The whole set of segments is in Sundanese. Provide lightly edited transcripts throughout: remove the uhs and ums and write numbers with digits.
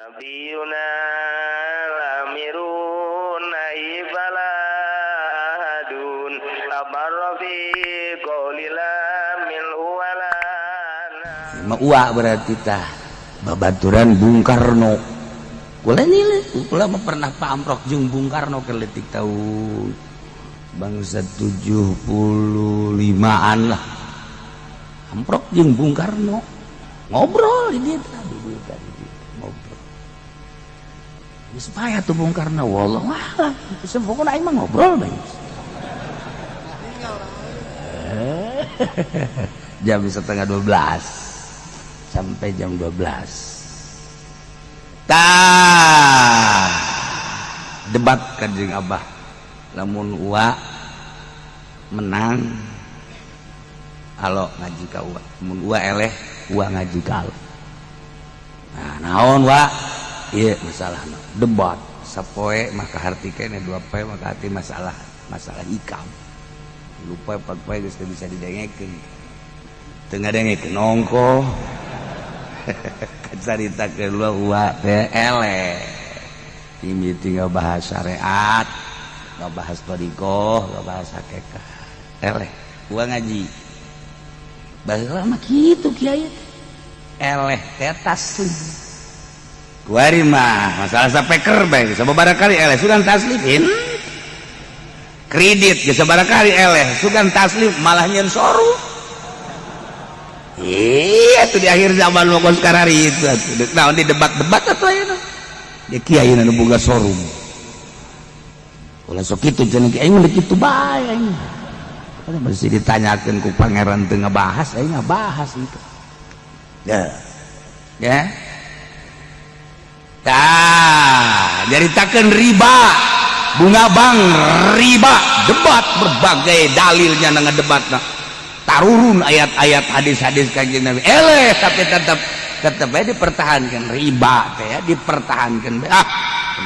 Nabiyuna lamirun nahi fala ahadun abarra fi qawli la minhu wala. Ma uwa berarti tah babaturan Bung Karno. Kula nilai, kula mah pernah pamprok jeung Bung Karno ke leutik tahun bangsa 75-an lah. Amprok jeung Bung Karno. Ngobrol di dia tadi, di dia tadi, ngobrol. Geus payah tuh Bung Karno, wallah alam. Pokoknya aing mah ngobrol bae. Jam 11.30 sampai jam 12. Tah debat kan jeung Abah. Lamun uwa menang alo ngaji ka uwa, mun uwa eleh uwa ngaji ka alo. Nah, naon wa? Ieu masalahna debat sapoe maka harti kene dua poe maka hati masalah masalah hikam. Lupa empat poe geus teu bisa didengekeun. Teu ngadengekeun nongko. Kacaritakeun uwa teh eleh. Ini tinggal bahas syariat, nggak bahas thoriqoh, nggak bahas hakikat. Eleh, uwa ngaji. Baheula mah kitu kiai. Eleh teh taslim. Kuari mah masalah sapeker bae sababaraha kali eleh sugan taslim. Kredit geus sabaraha kali eleh sugan taslim malah nyeun soru. Iya tuh di akhir zaman mau kos karari itu atuh. Naon di debat-debat atuh ayeuna. Dia kiai nu boga sorum. Ulah sok kitu cenah kiai mah kitu bae aing. Kada masih ditanyakeun ku pangeran teu ngabahas, aing ngabahas itu. Ya. Ya. Tah, nyaritakeun riba, bunga bank riba, debat berbagai dalilnya na ngedebatna. Tarurun ayat-ayat hadis-hadis Kanjeng Nabi. Eleh tapi tetap tetap aja dipertahankan riba teh ya, dipertahankan. Ah,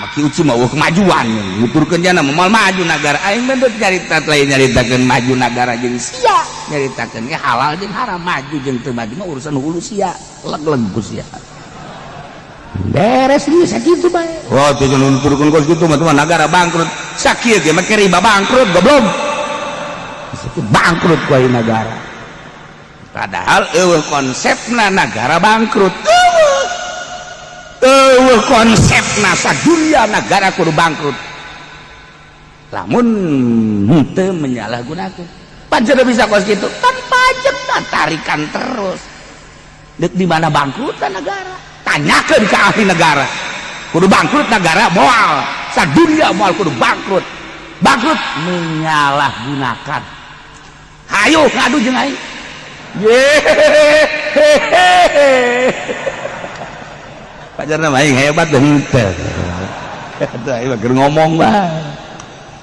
maki uci mah eueuh kemajuan nuturkeun jana moal maju nagara. Aing mah deuk nyarita lain nyaritakeun maju nagara jeung sia, nyaritakeun ge halal jeung haram, maju jeung teu maju mah urusan hulu sia, leg-leg ku sia. Beres geus sakitu bae. Wah, tuh nuturkeun kos kitu mah nagara bangkrut. Sakieu ge make riba bangkrut goblok. Bangkrut ku negara. Padahal eueuh konsepna nagara bangkrut. Eueuh. Eueuh konsepna sadunia nagara kudu bangkrut. Lamun henteu menyalahgunakeun. Pan bisa kos kitu, kan pajak tarikan terus. Deuk di mana bangkrutna negara? Tanyakeun ke ahli negara. Kudu bangkrut negara moal. Sadunia moal kudu bangkrut. Bangkrut menyalahgunakan. Hayu ngadu jeung aing. Yehehehe. Pajarna mah aing hebat henteu. Atuh aing mah keur ngomong bae.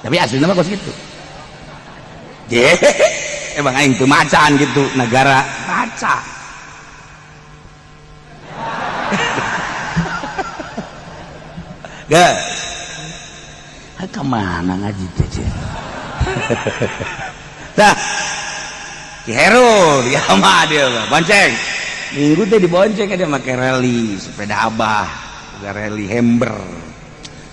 Tapi aslinya mah kos kitu. Emang aing teu macan gitu negara maca. Geus. Ka mana ngaji teh? Tah. Ki Heru dia mah dia bonceng. Minggu teh dibonceng dia make rally sepeda abah, boga rally Hember.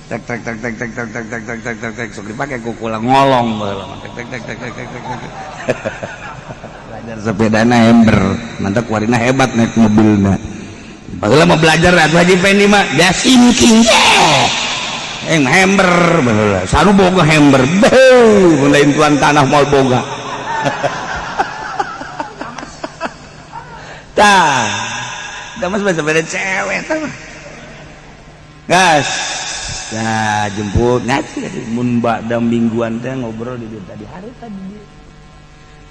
Tek tek tek tek tek tek tek tek tek tek tek tek sok dipake ku kula ngolong baheula mah. Tek tek tek tek tek tek tek. Belajar sepedana Hember, mantap kuarina hebat naik mobilna. Baheula mah belajar atuh Haji Pendi mah dia sinking. Eng Hember baheula. Sanu boga Hember. Beuh, mun lain tuan tanah moal boga. Tah, da mas sepeda cewek tah. Gas. Nah, jemput ngaji mun ba'da mingguan teh ngobrol di dieu tadi hari tadi.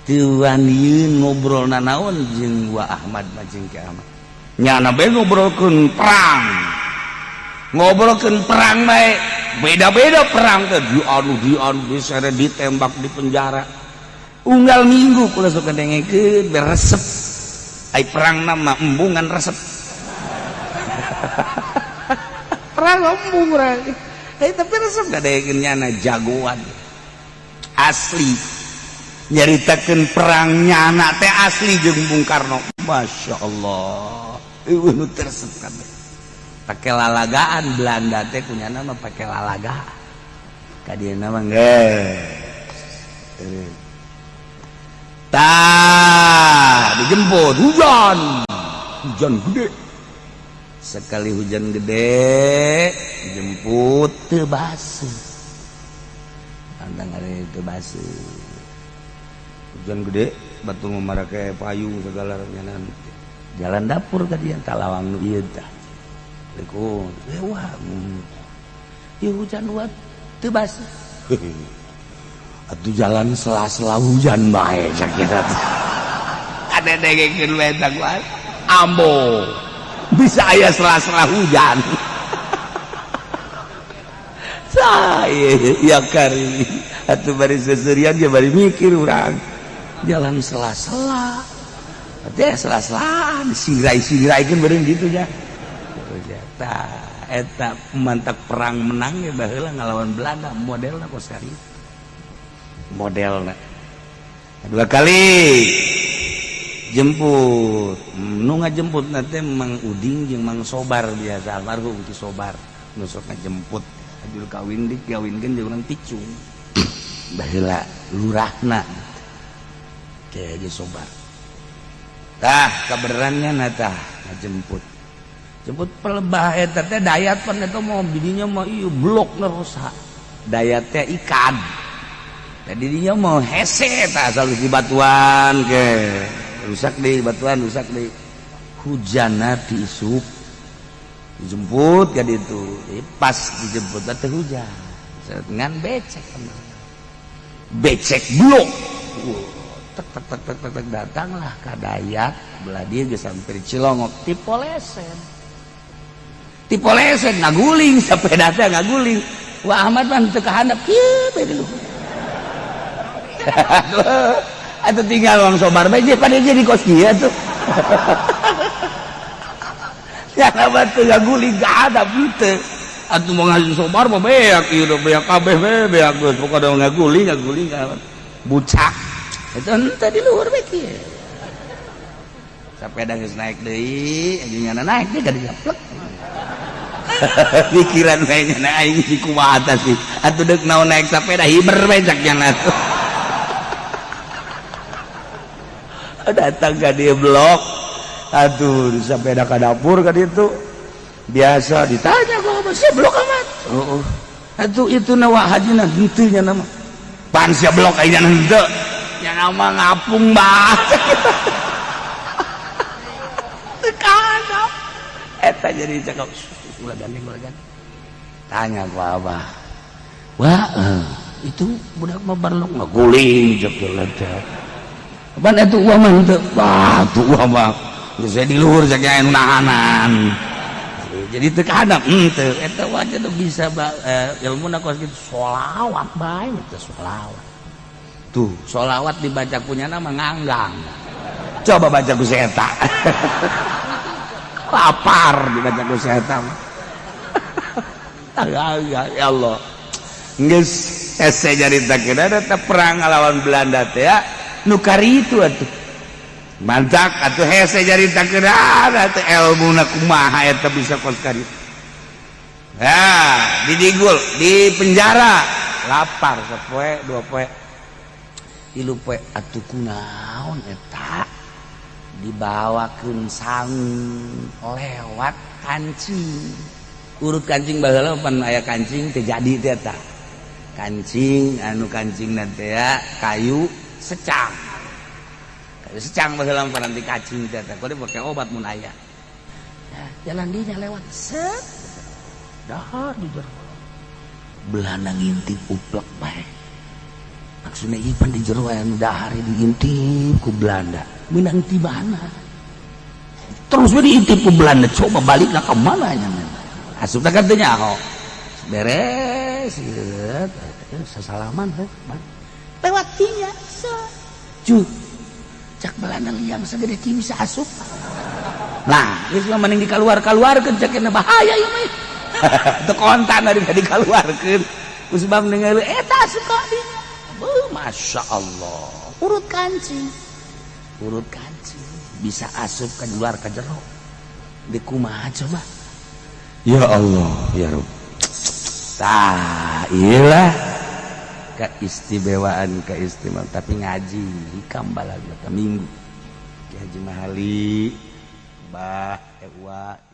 Teu waniun ngobrol nanaon jeung Wa Ahmad mah jeung Ki Ahmad. Nyana bae ngobrolkeun perang. Ngobrolkeun perang bae. Beda-beda perang teh dianu dianu diseret ditembak di penjara. Unggal minggu kula sok ngadengekeun beresep. Ai perang nama embungan resep. Perang embung urang. Tapi resep ngadengekeun nyana jagoan. Asli. Nyaritakeun perang nyana teh asli jeung Bung Karno. Masya Allah. Eueuh nu teu resep kabeh. Pakai lalagaan Belanda teh kunyana mah pakai lalagaan. Ka dieu mah geus. Tah, dijemput hujan. Hujan gede. Sekali hujan gede, dijemput teu baseuh. Pantang ari teu baseuh. Hujan gede, batu marake payung segala nyanan. Jalan dapur ka dieu talawang nu ieu tah. Assalamualaikum. Wah, ieu hujan wat teu baseuh. Atuh jalan sela-sela hujan bae sakira. Ada dengekeun we eta ambo. Bisa aya sela-sela hujan. Saya ya kari atuh bari seserian ge bari mikir urang. Jalan sela-sela. Teh sela-selaan singrai-singraikeun beureun kitu nya. Tah eta mantak perang menang ge baheula ngalawan Belanda modelna kos kitu. Modelna. Dua kali jemput, nu ngajemput teh Mang Uding jeung Mang Sobar biasa almarhum Ki Sobar nu sok ngajemput ajul kawin dikawinkeun jeung urang Picung. Baheula lurahna Ki Haji Sobar. Tah kabenerannya na tah ngajemput. Jemput pelebah eta teh dayat pan eta mah bidinya mah ieu blokna rusak. Dayat teh ikan. Tadi dia mau hese tah asal di batuan ke rusak di batuan rusak di hujanna diisup dijemput ka ditu pas dijemput teh hujan dengan becek becek blok tek tek tek tek tek datanglah ka Dayat belah dieu geus sampai Cilongok tipolesen tipolesen ngaguling sepeda teh ngaguling Wah Ahmad mah teu kahandap kieu bae di luhur. Atau tinggal Mang Sobar bae pada jadi kos kieu tuh. Ya batu ngaguling kahandap henteu. Atuh mau ngaji Sobar mah beak ieu beak kabeh we beak geus pokona ngaguling ngaguling bucak. Itu henteu di luhur bae kieu. Sepeda geus naik deui, anjing nyana naik deui ka dieu plek. Pikiran bae nya aing di kumaha sih. Atuh deuk naon naik sepeda hiber bae cak nya atuh. Datang ka dieu blok. Aduh, sepeda ka dapur ka ditu. Biasa ditanya kok apa sih blok amat. Heeh. Atuh itu na wa hajina henteu nya nama. Pan sia blok aing nya henteu. Nya nama ngapung bah. Teu kahandap. Eta jadi cakap ulah gandeng ulah gandeng. Tanya ku abah. Wah, itu budak mah barlok ngaguling cek teh. Ban eta uang mah henteu. Wah, tuh uang mah geus di luhur cek aya nu nahanan. Jadi teu kahandap henteu. Eta wae teh bisa ilmuna kos kitu sholawat bae teh sholawat. Tuh, sholawat dibaca kunyana mah nganggang. Coba baca ku si eta. Lapar dibaca ku si eta mah. Ya Allah. Geus hese nyaritakeun eta perang ngalawan Belanda teh ya. Nu karitu atuh. Mantak atuh hese nyaritakeun atuh elmuna kumaha eta bisa kos karitu. Ya, didigul, di penjara, lapar sapoe, dua poe. Tilu poe atuh kunaon eta dibawakeun sangu lewat kancing. Urut kancing baheula pan aya kancing teu jadi teh eta. Kancing anu kancingna teh kayu secang. Kayu secang baheula pan nanti kacing teh eta. Kudu pake obat mun aya. Nah, jalan dinya lewat set. Dahar di jero. Belanda ngintip uplek bae. Maksudna ieu pan di jero aya nu dahar diintip ku Belanda. Meunang ti mana? Terus we diintip ku Belanda, coba balikna ka mana nya? Asupna kan teu nyaho. Beres sasalaman heuh. Lewat dinya. Cuh. Cak Belanda liang segede kieu bisa asup. Nah, geus mah mending dikaluar-kaluarkeun cek bahaya ieu mah. Teu kontan ari dikaluarkeun. Ku sebab ningali eta asup ka dinya. Beuh, Masya Allah. Urut kancing. Urut kancing bisa asup ka luar ka jero. Di kumaha coba? Ya Allah, ya Rabb. Tah, iyalah keistimewaan, keistimewaan. Tapi ngaji hikam balag minggu. Ki Haji Mahali, Bah, Ewa.